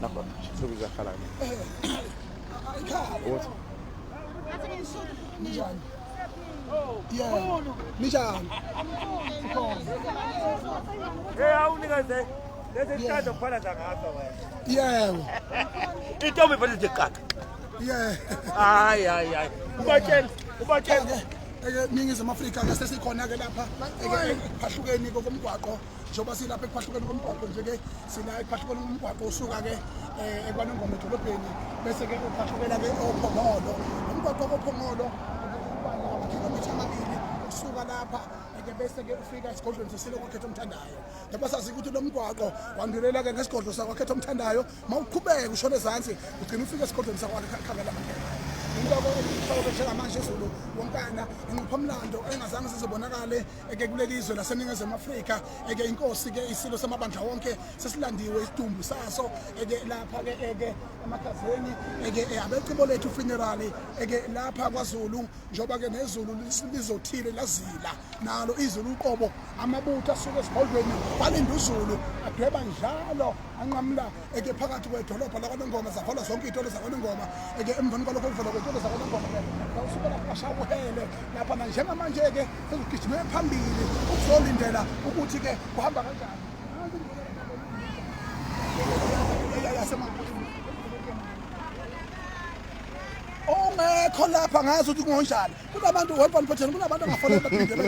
Nakho sokuzakhala. Ukuthi Ninjani? Yeah. Ninjani? Hey, awunikeze lesi sithando kuphalaza ngaso wena. Yebo. Intombi vele nje qaka. Yeah. Hayi hayi hayi. Ubatshela, ubatshela. Eke Ningizimu Afrika ke sesikhona ke lapha eke ekuphahlukeni komgwaqo njengoba silapha ekuphahlukeni komgwaqo nje ke sila ekuphahlukeni komgwaqo usuka ke eh, ekwanongoma edolobheni bese ke uphahlukela ke ophongolo umgwaqo kophongolo amakhilomitha amabili ukusuka lapha ke bese ke ufika esigodlweni sesilo kwakhetha omthandayo njengoba sazi ukuthi lo mgwaqo wandulela ke ngesigodlo sakwakhetha omthandayo uma uqhubeka ushone ezansi ugcina ufika esigodlweni sakwakhangela makhela into okuhloko njengamanje izulu wonkana inqophamlando engazange sizobonakale eke kuleli zwe laseNingizimu Afrika eke inkosi ke isilo samabandla wonke sesilandiwe isidumbu saso eke lapha ke eke emakhazeni eke eh, abecebo lethu funeral eke lapha kwaZulu njengoba ke nezulu lizothile lazila nalo izulu uqobo amabutho asuke esigodlweni balinda uzulu adweba njalo anqamula eke phakathi kwedolobha lakwanongoma zavalwa zonke iy'tolo zakwanongoma eke emveni kwalokho kuvalwa kwey'tolo zakwanongoma ke sawusuke lapho bashaya ubuhele lapha nanjengamanje-ke sezigijime phambili ukuzolindela ukuthi-ke kuhamba kanjani ongekho lapha ngazi ukuthi kungonjani kunabantu wemfana kunabantu angafanele baphindele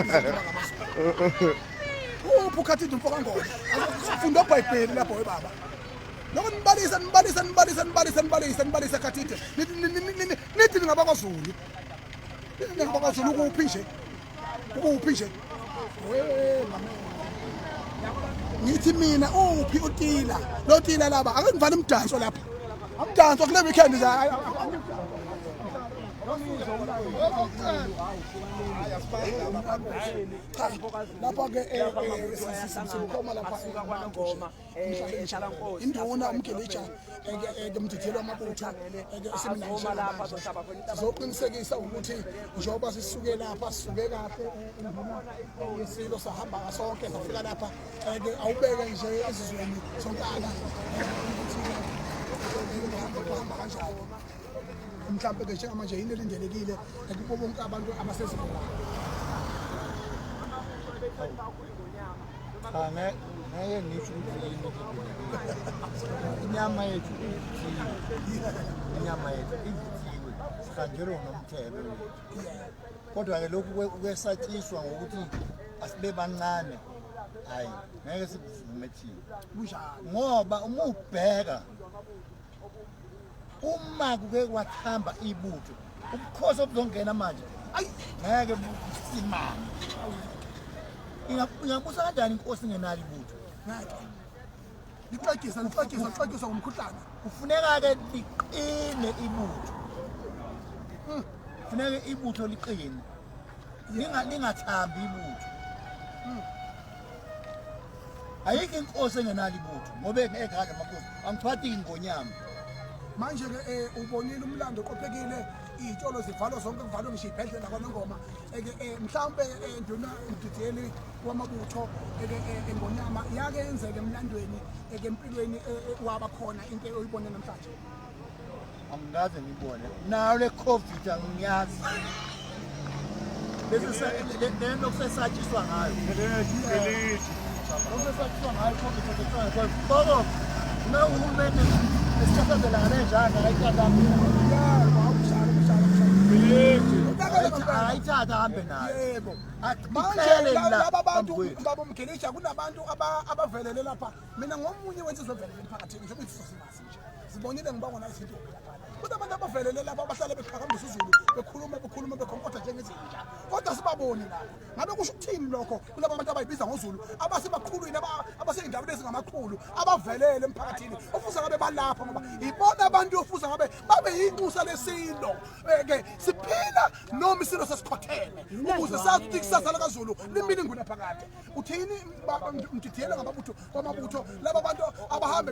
uphi ukhathide umfo kangona funda obhayibheli lapho webaba lokho nibalisa nibalisa nibalisa nibalisa nibalisa nibalisa khathide nithi ningabakwazulu nithi ningabakwazulu ukuphi nje ukuphi nje we mama ngithi mina uphi utila lo tila laba ake ngivale umdanso lapha umdanso kule weekend nje cha lapha ke eh, eh, sikhoma lapha induna umgelija ke mdidiyelo wamabutho ke eseminanje sizoqinisekisa ukuthi njengoba sisuke lapha sisuke kahle induna yesilo sahamba sonke safika lapha ke awubeke nje ezizweni sonkana ukuthi kuhamba kanjani mhlawumbe ke njengamanje yini elindelekile kubo bonke abantu abasezweni Cha ngeke ngisho ukuthi yini elindelekile. Inyama yethu ivuthiwe. Inyama yethu ivuthiwe. Sihanjelwe nomthebe wethu. Kodwa-ke lokhu kwesatshiswa ngokuthi asibe bancane hayi ngeke sikuvume thina. Ngoba uma ubheka uma kuke kwathamba ibutho ubukhosi obuzongena manje ayi ngeke busimame ingabusa kanjani inkosi ingenalo ibutho ngeke lixegisa lixegisa lixegisa ngomkhuhlane kufuneka-ke liqine ibutho kufuneka ibutho liqine lingathambi ibutho Ayikho inkosi engenalo ibutho ngoba engeke adle amakhosi. Angiphathi ingonyama. Manje ke eh, ubonile umlando oqophekile iy'tolo zivalwa zonke kuvalwe ngisho iy'bhedlela kwanongoma eke eh, mhlawumbe eh, nduna mdidiyeli wamabutho eke engonyama yake yenzeke emlandweni eke empilweni waba khona into oyibone namhlanje Angikaze ngibone. Nayo le covid angiyazi. Lesi lento kusesatshiswa ngayo. Kusesatshiswa ngayo covid kusesatshiswa ngayo. Boko na uhulumeni esichaphazela ngale njani akayithatha akayithatha ahambe nayo. Yebo. Manje laba bantu baba Mgilija kunabantu abavelele lapha. Mina ngomunye wensizwa evelele emphakathini njengoba insizwa singazi nje. Zibonile ngibangona izinto kunabantu abavelele lapha abahlale beqhakambisa uzulu bekhuluma bekhuluma bekhonkotha njengezinja kodwa sibaboni lapho ngabe kusho ukuthini lokho kulaba bantu abayibiza ngozulu abasebakhulwini abasey'ndaweni ezingamakhulu abavelele emphakathini ofuze ngabe balapha ngoba ibona abantu ofuze ngabe babe yinxusa lesilo eh, ke siphila noma isilo sesikhotheme ukuze sazi ukuthi ikusasa lakazulu limile ingunaphakade uthini mdidiyele ngamabutho kwamabutho laba bantu abahambe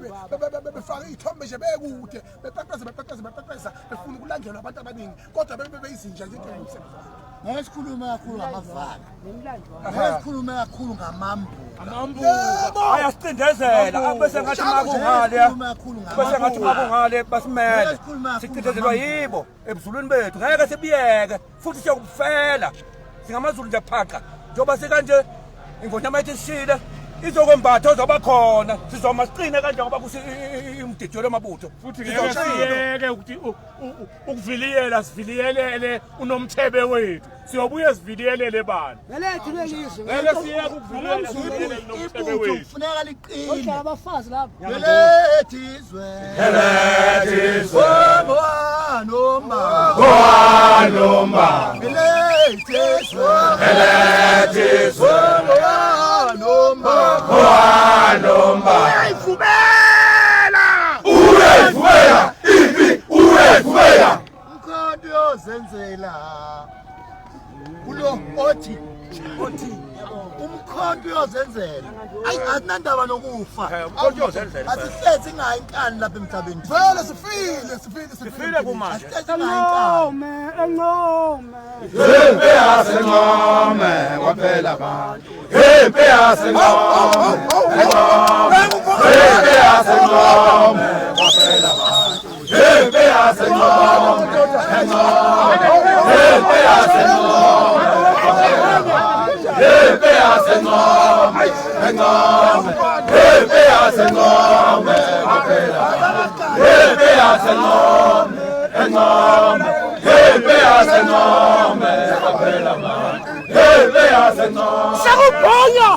befake iy'thombe nje bekude bepeqeza bepeqeza bepeqeza befuna ukulandelwa abantu abaningi kodwa bebe beyizinja nje into engumsebenzi wabantu. Ngeke sikhulume kakhulu ngamavala. Ngeke sikhulume kakhulu ngamambuka. Amambuka ayasicindezela bese ngathi makungale bese ngathi makungale basimele sicindezelwa yibo ebuzulwini bethu ngeke sibiyeke futhi siyokufela singamaZulu nje phaqa njengoba sikanje ingonyama yethu isishile izokwembatha ozoba khona sizoma siqine kanje ngoba umdidiyelo amabutho futhi ngeke siyeke ukuthi ukuviliyela siviliyelele unomthebe wethu siyobuye siviliyelele bani Ngelethu lelizwe. Ngeke siyeke ukuviliyela siviliyelele unomthebe Ibutho wethu kufuneka liqine. Odlala abafazi lapho. Ngelethu izwe. Ngelethu izwe. Noma. Noma. Ngelethu izwe. Ngelethu izwe. Noma. Noma. Uyayivumela Uyayivumela impi uyayivumela Umkhonto uyozenzela. Kulo othi umkhonto uyozenzela. Ayi asinandaba nokufa. Umkhonto uyozenzela. Asihlezi ngayo inkani lapha emhlabeni. Vele sifile sifile Sifile kumanje. Asihlezi ngayo inkani. Encome, encome. Impi yasencome kwaphela abantu Impi yasencome Impi yasencome kwaphela abantu Impi yasencome Impi yasencome Impi yasencome encome Impi yasencome kwaphela abantu Impi yasencome encome Impi yasencome kwaphela abantu Impi yasencome Sakubhonya!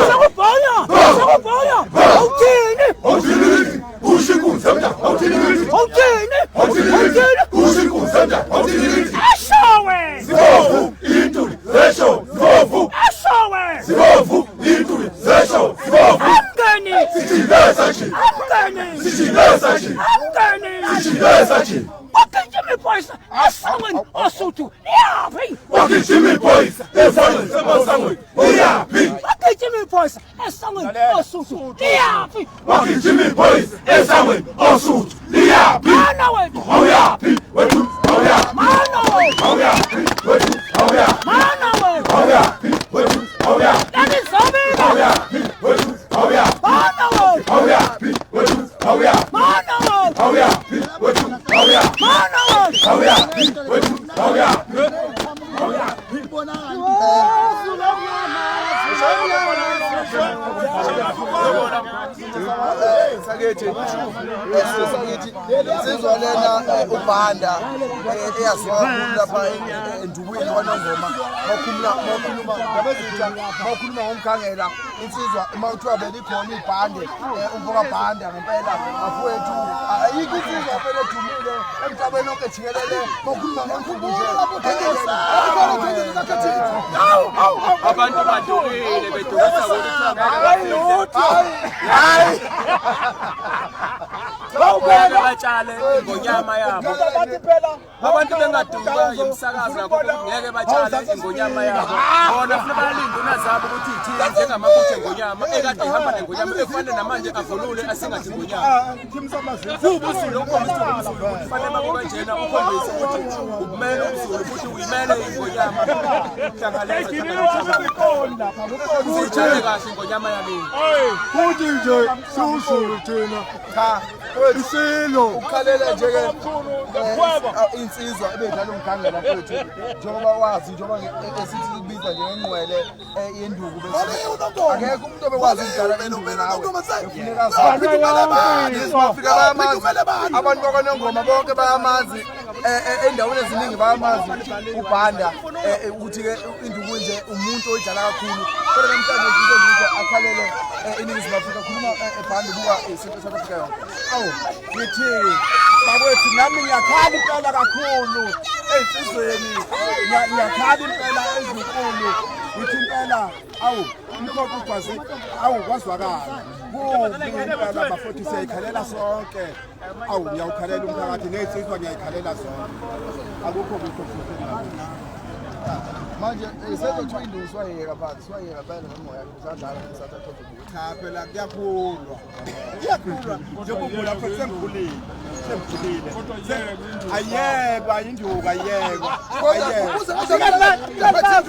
Sakubhonya! Sakubhonya! Awuthini? Awuthini ushinkunzi mnta awuthini Awuthini? awuthini ushinkunzi mnta awuthini Ashowe Zibovu intuli zesho zibovu Ashowe zibovu intuli zesho zibovu Amngeni Sijile sachi Amngeni sijile sachi Amngeni sijile sachi Wagijima iphoyisa esangweni osuthu liyaphi Wagijima iphoyisa esangweni semasangweni iyaphi Wagijima iphoyisa esangweni osuthu liyaphi Wagijima iphoyisa esangweni osuthu liyaphi Mana wethu Awuyaphi wethu awuyaphi Mana wethu awuyaphi wethu awuyaphi Mana wethu awuyaphi wethu awuyaphi Lalizobika awuyaphi wethu awuyaphi Mana wethu awuyaphi wethu awuyaphi Mana wethu awuyaphi wethu awuyaphi Mana wethu awuyaphi wethu awuyaphi Sakithi sakithi insizwa lena uBhanda eyaziwa kakhulu lapha endukwini kwaNongoma mawukhuluma mawukhuluma ngabezitha mawukhuluma ngomkhangela insizwa uma kuthiwa belikhona ibhande umfoka Bhanda ngempela bafowethu ayikho insizwa phela edumile emhlabeni wonke jikelele mawukhuluma ngenduku nje Abantu badukile bedukisa ukuthi hayi ngeke batshale ingonyama yabo. Abantu bengaduka imisakazo kakhulu ngeke batshale ingonyama yabo. Bona funa balinde unazabo ukuthi ithini njengamabutho engonyama ekade ihamba nengonyama ekufanele namanje avunule asingathi ingonyama. KuwubuZulu ukukhombisa ubuZulu ukuthi kufanele babe kanjena ukhombise ukuthi ubumele ubuZulu futhi uyimele ingonyama. Hlangaleza siyitshale kahle ingonyama yakini. Futhi nje siwuzulu thina. Cha Isilo. Ukhalela nje ke insizwa ebedlala umkhangela mfowethu njengoba wazi njengoba esithi kubiza nje ngenqwele yenduku bese akekho umuntu obekwazi ukudlala induku nawe efuneka Afrika bayamazi abantu bakwaNongoma bonke bayamazi endaweni eziningi bayamazi uBhanda ukuthi ke induku nje umuntu oyidlala kakhulu kodwa namhlanje nje ukuthi akhalele iNingizimu Afrika khuluma eBhanda buka iSouth Africa yonke. Awu ngithi bakwethu nami ngiyakhala impela kakhulu ey'nsizweni ngiyakhala impela ezinkulu ngithi impela awu umqoqo ugwaze awu kwazwakala kubi impela bafowethu siyayikhalela sonke awu ngiyawukhalela umphakathi ney'nsizwa ngiyayikhalela zonke akukho kutho futhi Manje sezothiwa induku siwayeka phansi siwayeka phela nomoya usadlala usathatha Cha phela kuyakhulwa kuyakhulwa njengoba ugula futhi sengikhulile. Sengijulile. Ayekwa induku ayekwa. Ayekwa.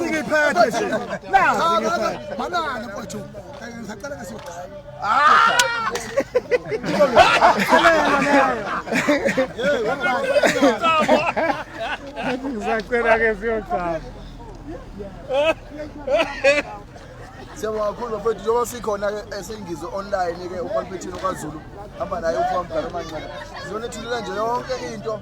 Ngiphethe nje. Nazi ngiphethe. Manana mfowethu. Ngisacela ke siyoqala. Ngisacela ke siyoqala. Siyabonga kakhulu bafowethu njengoba sikhona-ke esengizwe online-ke uPalpethini kwaZulu hamba naye uPhamgala amancane sizonethulela nje yonke into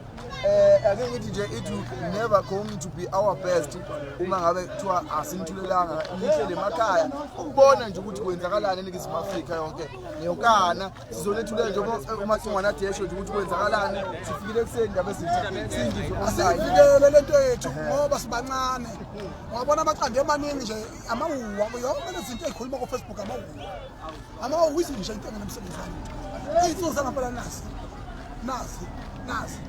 ake ngithi nje it will never going to be our best uma ngabe kuthiwa asinithulelanga nihlele emakhaya ukubona nje ukuthi kwenzakalani eNingizimu Afrika yonke neyonkana sizonethulela nje uMacingwane adesho nje ukuthi kwenzakalani sifikile ekuseni ndaba ezintsha singizwe online Asiyivikele lento yethu ngoba sibancane. Wabona amaqanda emaningi nje amawuwa yonke lezi zinto ezikhuluma ku Facebook amawuwa. Amawuwa izinto into engenomsebenzi wami. Izinsuku zangampela nazi. Nazi, nazi.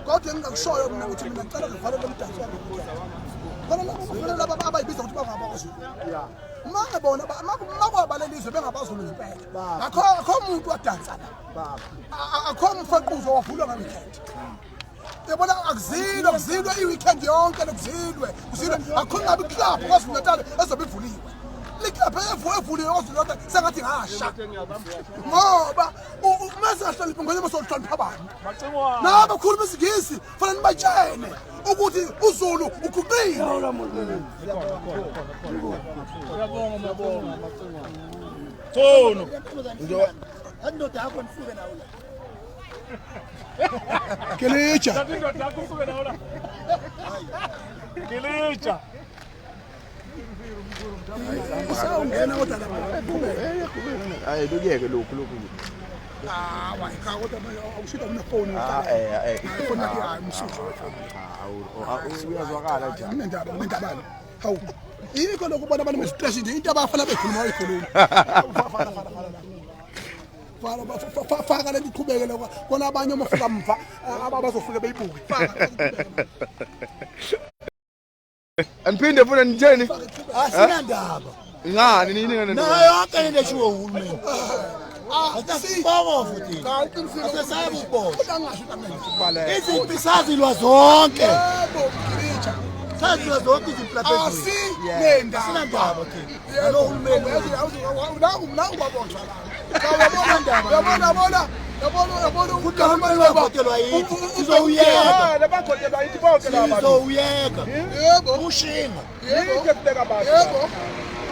Kodwa engingakushoyo mina ukuthi mina ngicela ngivale lo mdanso wami. Khona labo khona laba abayibiza ukuthi bangabakwaZulu. Uma ngebona makwaba lelizwe bengabaZulu ngempela. Akho akho umuntu wadansa la. Akho umfaquzwa wavulwa nge-weekend. Yabona akuzilwe kuzilwe i-weekend yonke lokuzilwe kuzilwe akho ngabe club KwaZulu Natal ezobe ivuliwe. Le club evuliwe KwaZulu Natal sengathi ngasha. Ngoba uma singahloniphi ngoba sohlonipha abantu. Nabo khuluma isiNgisi fanele nibatshene ukuthi uZulu uguqile. Tono. Indoda yakho nisuke nawo la. Kelitsha. Thatha indoda yakho usuke nawo la. Kilitsha. Usawungena kodwa lapha. Hayi lokuyeke lokhu lokhu. Ah, wayika kodwa awushido mina phone. Ah eh eh. Ifoni yakhe hayi umsuzo wefoni. Uyazwakala nje. Kunendaba, kunendaba. Hawu. Yikho lokhu ubona abantu nge-stress nje into abafana bekhuluma bayikhuluma. Faka faka faka la. Faka faka lento iqhubeke lokho. Kona abanye uma ufika mva abazofika beyibuke. Faka. Aniphinde funa nitheni? Asinandaba. Ngani nini ngani? Nayo yonke lento eshiwo uhulumeni. Asibongo futhi. Asesabe ukuboshwa. Angasho ukuthi Izimpi sazilwa zonke. Yebo, Kilitsha. Sazilwa zonke izimpi lapha ezweni. Asinendaba. Asinandaba thina. Yebo, uhulumeni. Nangu nangu baboshwa la. Uyabona, uyabona, uyabona, uyabona Futhi uhulumeni wavotelwa yithi. Sizowuyeka. Labakhotelwa yithi bonke laba. Sizowuyeka. Yebo. Mushinga. Yikho kubeka abantu. Yebo.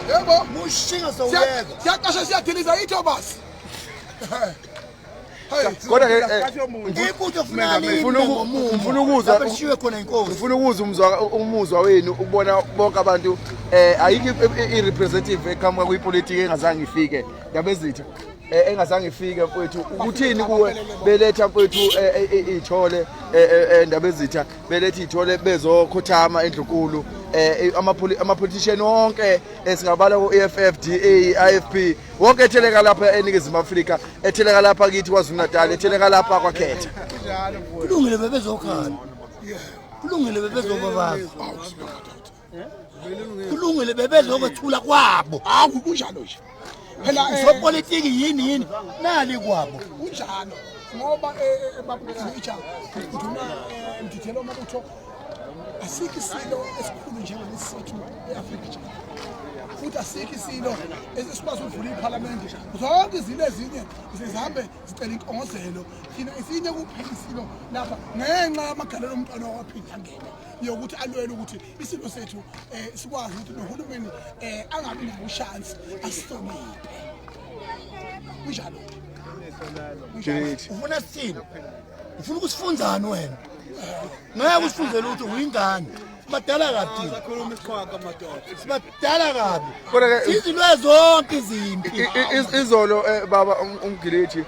Yebo. Mushinga sowuyeka. Siyaqasha siyadiliza ithobasi. Hey. Kodwa ke Ibutho funeka Ngifuna lime ngomumo. ngifuna ukuzwa Lapho lishiwe khona inkosi. ngifuna ukuzwa umuzwa wenu ukubona bonke abantu ayikho i-representative eqhamuka kwipolitiki engazange ifike ndaba ezitha engazange ifike mfowethu ukuthini kuwe beletha mfowethu iy'thole ndaba ezitha beletha iy'thole bezokhothama endlunkulu ama-politician wonke singabala ku-EFF DA IFP wonke etheleka lapha eNingizimu Afrika etheleka lapha kithi KwaZulu Natal etheleka lapha kwaKhetha. Kulungile bebezokhala. Kulungile bebezobabaza. Kulungile bebezokwethula kwabo. Hawu kunjalo nje. Phela Sopolitiki yini yini nali kwabo. Kunjalo ngoba babukilitsha nduna mdidiyelo amabutho asikho isilo esikhulu njengalesi sethu e-Afrika nje. Futhi asikho isilo esikwazi ukuvula iphalamende. Zonke izinto ezinye zihambe zicela inkongozelo. Thina isinye kuphela isilo lapha ngenxa yamagalelo omntwana wakwaPhindangene yokuthi alwele ukuthi isilo sethu sikwazi ukuthi nohulumeni angabi nawo ushansi asihloniphe. Kunjalo. Ufuna sithini? Ufuna ukusifunzani wena? Ngeke usifunzele ukuthi uyingane. Sibadala kabi thina. Sibadala kabi. Kodwa ke Sizilwe zonke izimpi. Izolo baba umgilithi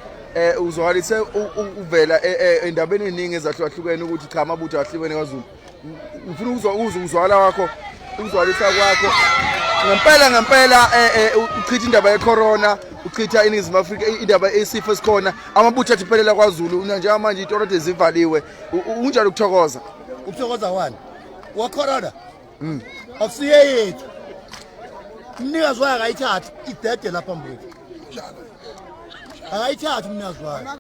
uzwakalise uvela endabeni eningi ezahlukahlukene ukuthi cha amabutho ahlukene kwaZulu. Ngifuna ukuzwa uzwe ukuzwakala kwakho ukuzwakalisa kwakho ngempela ngempela uchitha indaba yecorona uchitha iNingizimu Afrika indaba esifo esikhona amabutho athi phelela kwaZulu njengamanje itorode zivaliwe unjalo ukuthokoza? Ukuthokoza wani? Wa corona? Akusiye yethu. Umnikazi wayo akayithathi idede lapha mfowethu. Akayithathi umnikazi wayo.